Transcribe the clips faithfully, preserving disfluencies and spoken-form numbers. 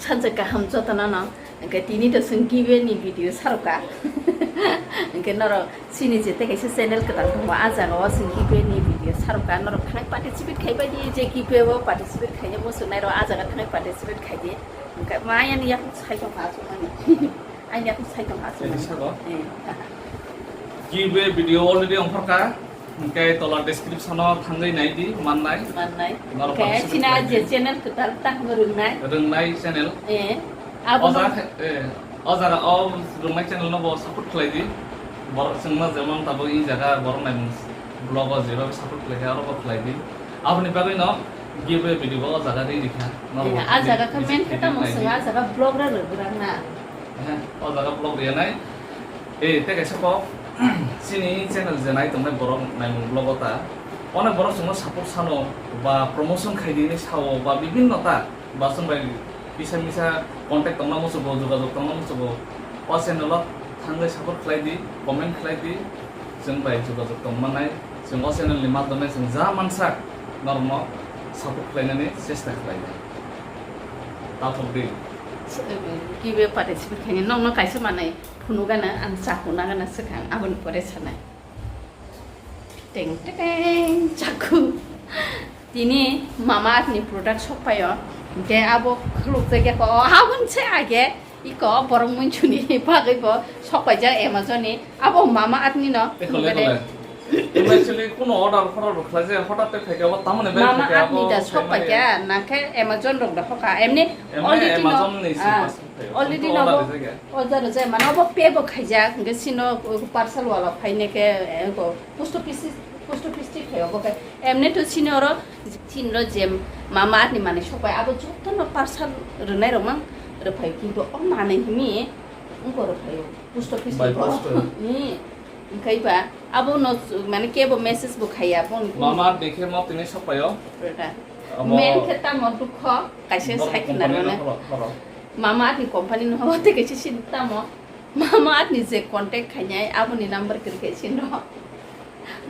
Sanjak kaham jotono no. Hwnkhe tini to chwng giveaway ni video saruka. Hwnkhe norok chini je tei kaisa channel kwtal tongo, ah jaga o chwng giveaway ni video saruka. Norok thangwi participate khai bai di, je giveaway o participate khaina muchungnai rok ah jaga thangwi participate khai di. Hwnkhe ma ayang yak sai tongkha aswk mani. Ayang yak sai tongkha aswk mani. Sago? Eh. Giveaway video already ongkhorkha. Hwnkhe tola description o thangwi nai di, mannai. Mannai. Norok hwnkhe participate chini khlai je di. Channel kwtal tangbo rwngnai. Rwngnai channel. Eh. Abo o no jaga khe, eh, o jaga o rwngnai channel no bo support khlai di. Borok chwngno jemon tabuk i jaga borok naimung vlog o jeba support khlai khe aro bo khlai di. Aboni bagwi no giveaway video bo o jaga ri rikha. Norok eh, a jaga khe main khe tamo swng a jaga vlog ra rwgwrak na. Eh, o jaga vlog riya nai. Eh, tei kaisa kok, chini channel je nai tongnai borok naimung vlog o ta. Onek borok chwngno support sano, ba promotion khai di hinwi sao, ba bibinno ta. Ba chwng bai kisa misa contact tongna muchugo, jogajog tongna muchugo. O channel o thangwi support khlai di, comment khlai di. Chwng bai jogajog tong mannai. Chwng o channel ni madhyome chwng ja mansak norokno support khlainani chesta khlainai. Tathok di. Giveaway participate khainai nokno kaisa manwi phunukgana ang chaku nagana swkang aboni pore sanai. Teng teng chaku. Tini Mamaearth ni product sokpaio. Hwnkhe abo khulukjak ya kho. O, aboni se age. Iko borok muichuni bagwi bo sokpaijak Amazon ni. Abo Mamaearth ni no. Ekhole, ekhole. Actually, kuno order khorok rwkhlai je, hotat te phaikha, abo tamoni bai Mamaearth ni da sokpaikha, nakhe Amazon rok da hoka. Emni already no, Amazon ni ah, already no order bo rijak ya. Order rijak, mane abo pay bo khaijak, hwnkhe sino parcel wala phainai khe, eh, ko post office, post office ti phai obo khe. Emni to sini oro, sini oro je Mamaearth ni manwi sokpai, abo jotono parcel rwnai rok mang rwphai, kintu o manwi himi wngkha rwphai o post office ni. Hwnkhe ba abo no mane kebo message bo khaiya, bo ni Mamaearth ni khe mo tini sokpaio. Product. Amo main khe tamo dukho, kaisa borok sai khna company rwna. No khoro, khoro. Mamaearth ni company no hote kaisa sin tamo. Mamaearth ni je contact khainai, aboni number kwrwi khai sino.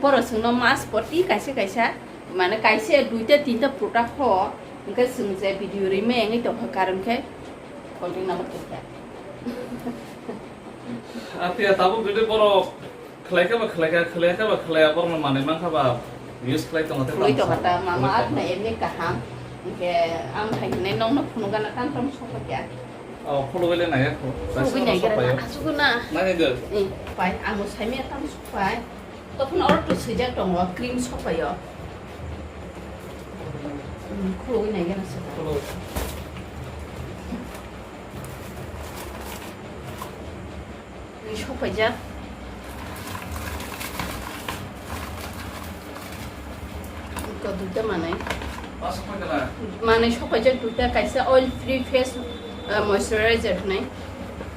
Borok chwngno mas poti kaisa kaisa, mane kaisa duita tinta product ho, hwnkhe chwng je video rimai wngwi tongkha, karon khe contact number kwrwi kha. Atia tabuk video borok khlai khe ba khlai kha, khlai khe ba khlai ya, borokno manwi mankha ba use khlai tongo tei khului tongkha ta, Mamaearth na emni kaham. Hwnkhe ang hai hwnwi nokno phunukgana tantram sokha khe. Oh, khulugwi le naiya kho. Khulugwi naiya kho. Asuk na. Nai de. Eh, pai, ang bo saimaya tam sokpai. Tokon oro to swijak tongo, cream sokpaio. Hmm, khulugwi naiya na sokha. Khulugwi. Ni sokpaijak. Iko duita manwi. Manwi sokpaijak duita, kaisa oil free face, uh, moisturizer hwnwi.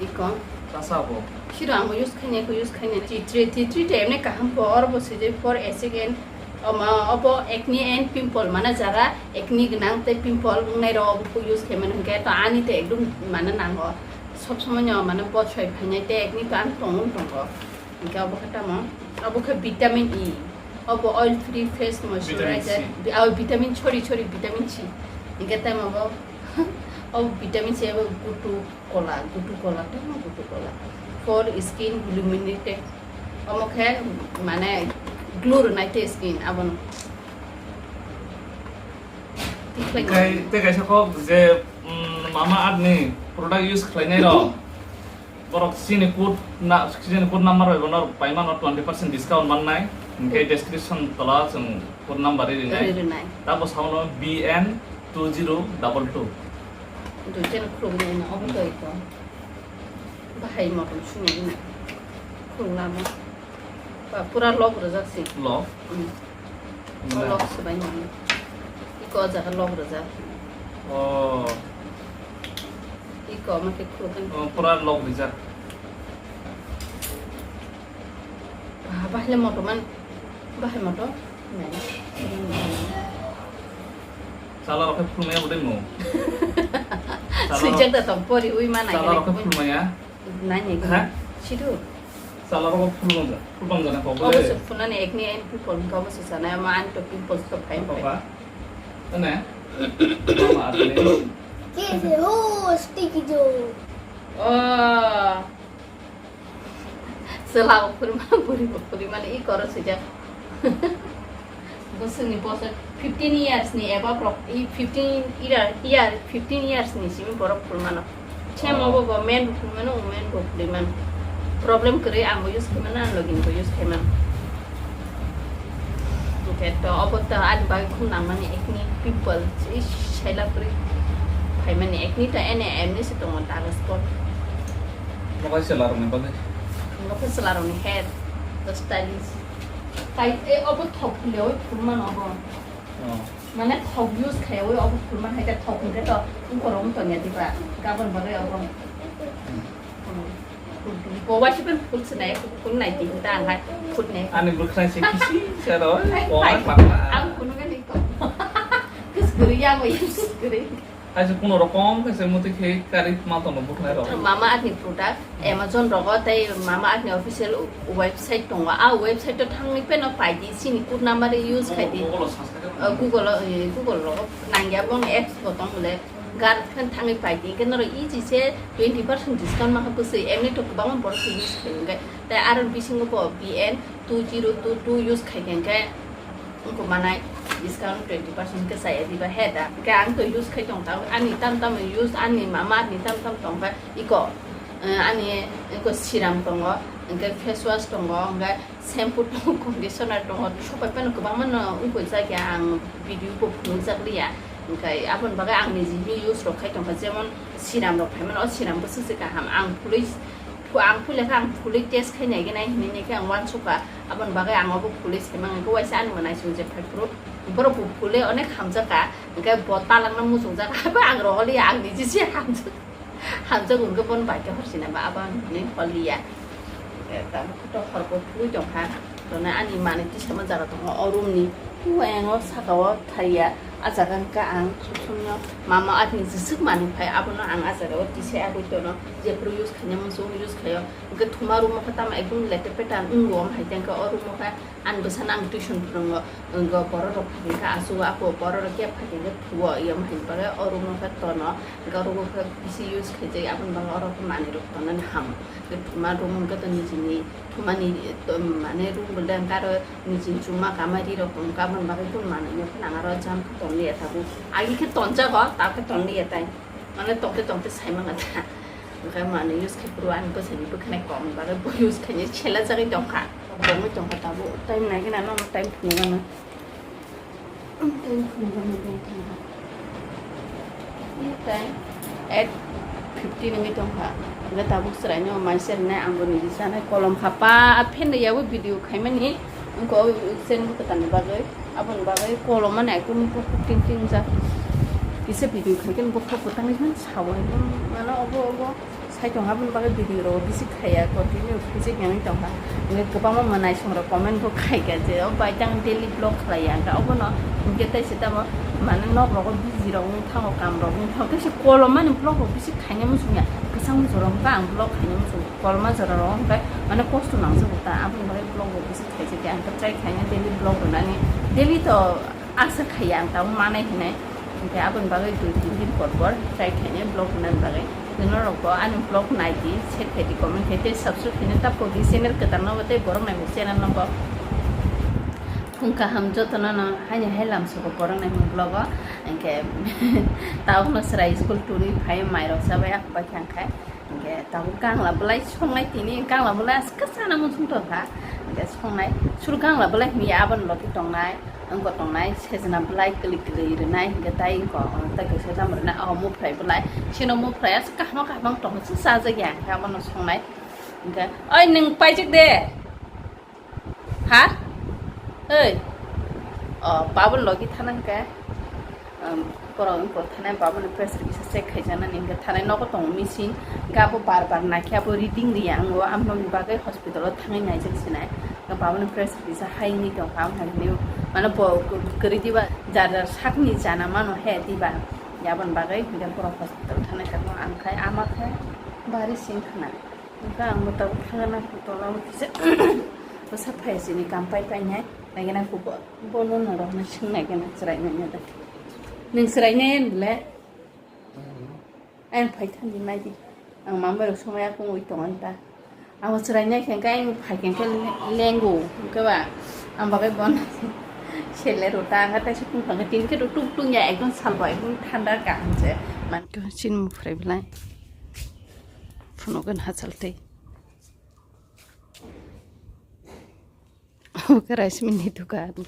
Iko. Kasa bo. Siro ang use khainai, ko use khainai. Tea tree, tea tree te emni kaham po, oro bo swijak for acid and Omo, obo acne and pimple, mane jara acne gwnang tei pimple wngnai rok obo use khaimani hwnkhe to ani to ekdom mane nango. Sob somoi no mane bosoi phainai tei acne to ani tongo tongo. Hwnkhe obo khe tamo, obo khe vitamin E. Obo oil free face moisturizer. Vitamin C. Bi-, oh, vitamin, sorry, sorry, vitamin C. Hwnkhe tamo bo, obo vitamin C abo gutu. Kola, gutu kola, tamo gutu kola. For skin illuminated. Omo khe mane glow rwnai tei skin abono. Tikhlai. Tei, tei kaisa kok je, mm, Mamaearth ni product use khlainai rok. Borok chini code na, chini code number bai bono paimano twenty percent discount mannai. Hwnkhe description tola chwng code number ri rinai. Ri rinai. Tabo saono B N two zero double two. Duijan khulugwi nai na, obo to ito. Bahai motom sungwi na. Khulugwi lama. Ba, pura lock rwjak si. Lock? Mm. O lock swbai nai. Iko o jaga lock rwjak. Oh. Iko ma khe khulugwi. Oh, pura lock rwjak. Ba, bahai le motom man. Bahai motom. Nai. Chala rok khe phulmaya bodai mo. Chala rok, swijak da tong pori ui ma nai chala rok khe phulmaya. Nai nai. Ha? Sidu. Chala rok phulmang ja. Phulmang jana ko. Obo se phunani acne and pimple ko obo se sana ma an to pimple to phai phai. Papa. Ane. Mama atne. Kese ho sticky jo. Oh. Sela bo phurma, buri bo phurma ni i koro sujak. Bosongni bosor fifteen years ni above rok, i fifteen year, year, fifteen years ni simi borok phurmano. Sem obo bo men bo phurmano, women bo phurmano. Problem kwrwi ang bo use khaimano, ang login bo use khaimano. Hwnkhe to obo to ani bagwi khum nangmani acne pimple, i saila kwrwi phaimani acne to ene emni se tongo dark spot. Nokai se larokni bagwi. Nokai se larokni hair, to stylish. Tai e obo thok lewi phurmano obo. Oh. Mane thok use khaiwi obo phurma hai ta thok hwnkhe to ukorok wng tongya diba? Gabon bagwi obo. Hmm. Bo waisa pen phul sinai, phul nai di ta ang hai phul nai. Ani bwkhwnai se kisi se ro, Ai, o pai. Ai papa. Ang phunu gani ko. Kus guri ya mo kus guri. Aise kuno rokom khe se muti khe kari ma tono buknai rok. Mama Earth ni product Amazon rogo tei Mama Earth ni official website tongo. A website o thangwi peno pai di, sini code number use khai di. Google o search khai di. Uh, Google o, eh, Google rogo nangya bong apps bo tong le. Gar khan thangwi pai di. Khe noro easy se twenty percent discount ma ha bwswi. Emni to kwbangma borok se use khai hwnkhe. Tei aro bisingo bo B N two zero two two use khai khe hwnkhe. Wngkuk manai discount twenty percent khe chaya diba he da. Hwnkhe ang to use khai tong tao, ani tam tam use, ani Mama Earth ni tam tam tong kha iko, eh, ani iko serum tongo, hwnkhe face wash tongo, hwnkhe shampoo tongo, conditioner tongo, sopai phano kwbangma no wngkuk jak ya, ang video bo phunukjak liya. Hwnkhe aboni bagwi ang niji use rok khai tong kha, jemon serum rok phaimano, o serum bwswk se kaham, ang phulwi Phu-, ang phule khe ang phulwi test khai nai khe nai hinwi nai khe ang uansukha. Aboni bagwi ang obo phulwi saimang khe waisa ani mwnaisong je phai phuru. Borok bo phulwi onek hamjakha. Hwnkhe bo talangno muchungjak. Abo ang rohorliya, ang niji se hamjak. Hamjak hwnkhe bono bai khe horsinai ba abo ang hinwi holiya. Hwnkhe tamo khe to horbo phulwi tongkha. Tone ani manwi tisama jaga tongo o room ni. Uayango saka o thaiya. A jaga hwnkhe ang sumsumno Mama Earth ni jeswk manwi phai abono ang a jaga o tisai agwi tono. Jephuru use khaina muchung use khaio. Hwnkhe thuma room o khe tamo ekdom lete peta wng rwo, omo hai khe o room o khe ani bwsano ang tuition phwrwngo, wngkha borok rok phai khe achugo, apo borok rok khe phai khe thuo, iyam hai bagwi o room o khe tono, hwnkhe oro o khe bisi use khaijak, aboni bagwi oro khe manwi rok tonani ham. Hwnkhe thuma room hwnkhe to nijini thumani, to, mane room bo le hwnkhe aro nijini chuma kamari rok tongkha, aboni bagwi kunu manwi no khe nang aro jam khe tonliya tabuk. Agi khe tonjago, ta khe tonliya tai. Mane tongte tongte saimang ta. Hwnkhe mane use khai phuru ani bwsani bwkhanai kokni bagwi bo use khainai sela jagwi tongkha. Bongwi tongkha tabuk. Time nai gana no time phunukgana. Time phunukgana tongkha. Time eight fifteen wngwi tongkha. Hwnkhe tabuk chwraino mai sernai ang bo niji sanai kolom khapa. A phen rwyaui video khaimani. Wngkha o chen bwkha tangni bagwi. Aboni bagwi kolom mani ekdom bukhuk ting ting jak. Kisa video khaikhe bukhuk kwtangwi phano saui mano obo obo saichung aboni bagwi video rok bisi khaiya continue khaijak nangwi tongkha. Hwnkhe kwbangma mwnaisong rok comment bo khaikha je o bai tang daily vlog khlaiya hwnkhe obono hwnkhe tei se tamo mane nok rogo busy rok wng thango kam rok wng thango tei se kolom mani vlog rok bisi khaina muchungya kwchang muchung rok hwnkhe ang vlog khaina muchung koloma jora rok hwnkhe mane kosto nangjago ta aboni bagwi vlog rok bisi khaijak ya hwnkhe try khaina daily vlog rwnani daily to asa khaiya ang tabuk manai hinai hwnkhe aboni bagwi dui tin din por por try khaina vlog rwnani bagwi norok bo ani vlog nai di share khai di comment khai tei subscribe khaina ta pogdi channel kwtal no tei borok nai bo channel no bo phung kaham jotono no haini hai lamsugo borok nai vlog o hwnkhe tabuk no chwrai school twi phai mai rok chabai akhbai thang khai. Hwnkhe tabuk gangla bwlai songnai tini, gangla bwlai aske sana muchung tongkha. Hwnkhe songnai, sur gangla bwlai hinwi aboni logi tongnai, wngkha tongnai, sejna bwlai kwlwi kwlwi rwnai, hwnkhe tai wngkha, tei kaisa tamo rwnai, oh, muphrai bwlai. Chino muphrai aske kaham kaham tongo, se chajakya, hwnkhe abono songnai. Hwnkhe, oi, nwng paijak de? Ha? Oi. Oh, babon logi thana hwnkhe. Um, borok wngkha thana babon press release check khaijaknani hwnkhe thana nogo tongo machine. Hwnkhe abo bar bar naikhe abo reading riya wngo. Amoni bagwi hospital o thangwi naijak sinai. Hwnkhe babon press release hai wngwi tongkha. Amoni mane bo kwrwi diba jar jar sakni jana mano he diba. Aboni bagwi hwnkhe borok hospital thangnaikha. Ang khai ama khai bari sing khna. Hwnkhe ang bo tabuk thangna nang tola o kisa bwsa phai sini kam pai painai. Naikhe nang kubo bono norok no sing naikhe nang chwrai nai da. Nwng chwrai nai ani le? Ayang phai thandi nai di. Ang mama rok somaya kung ui tongan ta. Ang chwrai nai khe ang phai khe lengu. Keba ang bagai bon sele rota ang ta sukung thang tin khe tuk tuk ya ekdom salbo ekdom thanda ka ang je. Man to chin mu phrai belai. Phunuk gan hachal tei. Oke rice mini dukan.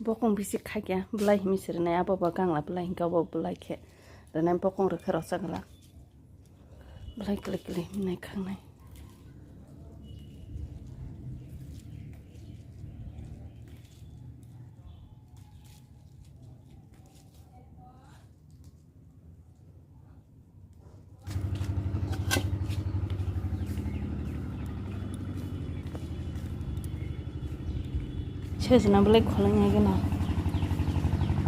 Bokong bisi khakya belai himi sirnai abo bo gangla belai hinkhe abo belai khe rwnai bokong rwkhe rwchak glak belai kwlwi kwlwi himnai khangnai. Sejna belai kholong ya gana.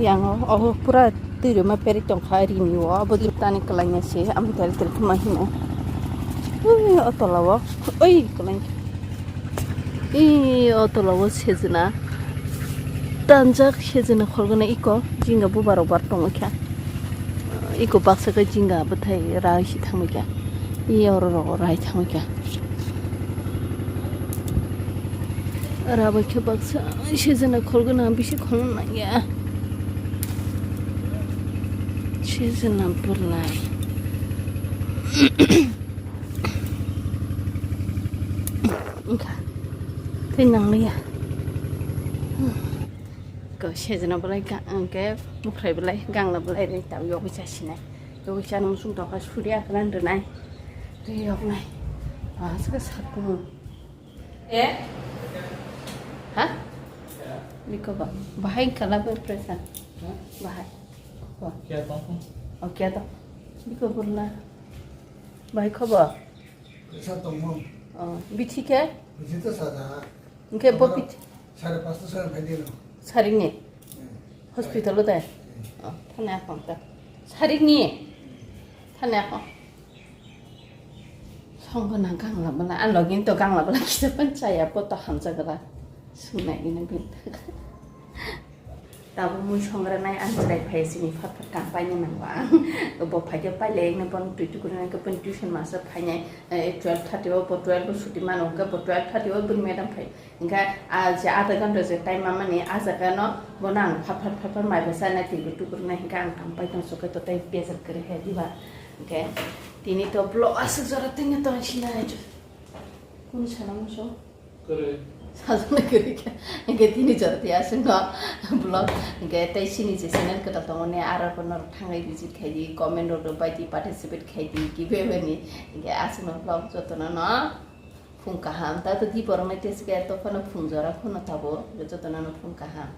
Yang o, o pura twi rwma peri tongkha rini o, abo tani kwlai ya se, am tel tel khma himo. Ui, o tola o, ui, kwlai. Ih, o tola o sejna. Tanjak sejna kholgana iko, jinga bubar rok bar tongwi kha. Iko baksa khe jinga bwthai rai si thangwi kha. Ih, oro rogo rai thangwi kha. Rabai khe baksa sejna kholgana bisi khol nangya. Sejna bwlai. Wngkha. Tei nangliya. Ko sejna belai ga-, hwnkhe mukhrai belai gangla belai ri tau yogwi chasinai. Yogwi chana muchung tongkha suri akran rwnai. Tei yoknai. Aswk sakung. Eh? Ha? Biko ba. Bahai kala ba presa. Bahai. Ko. Kya tong? Oh, kya tong? Biko burla. Bahai khobor? Kaisa tongmung. Oh, bithi khe? Bithi to sajak. Hingkhe bo bithi? Sare pasta sare phai dino. Saringni? Hmm. Hospital o dai? Hmm. Oh, thani akhong ta. Saringni? Thani akhong. Songbo nang gangla bwla. Ang login to gangla bwla kisa pan chaya poto hamjagra. Sungnai gini bin. Tabuk mui songranai ang chwrai phai sini phat phat kam paina nango ang. Bo phai khe pailai ekno bono twi tukurina khe bini tuition master phainai, eh, twelve thirty o bo twelve o suti mano hwnkhe bo twelve thirty o bini madam phai. Hwnkhe a je adha ghonta je time mamani a jaga no bono ang phat phat phat phat mai bai chana twi tukurina hwnkhe ang kam pai tong sokhe to tei bejak kwrwi khe diba. Hwnkhe tini to vlog aswk jora tini tong sinai. Kunu sana muso? Kwrwi. Sajana kwrwi kha. Hingke tini jora tei aswkno vlog. Hingke tei sini je channel kwtal tongo ne, aro norok thangwi visit khai di, comment rok rwbai di, participate khai di, giveaway ni. Hingke aswkno vlog jotono no phung kaham. Tato di borok nai test kaya to phano phung jora phano tabo, jotono no phung kaham.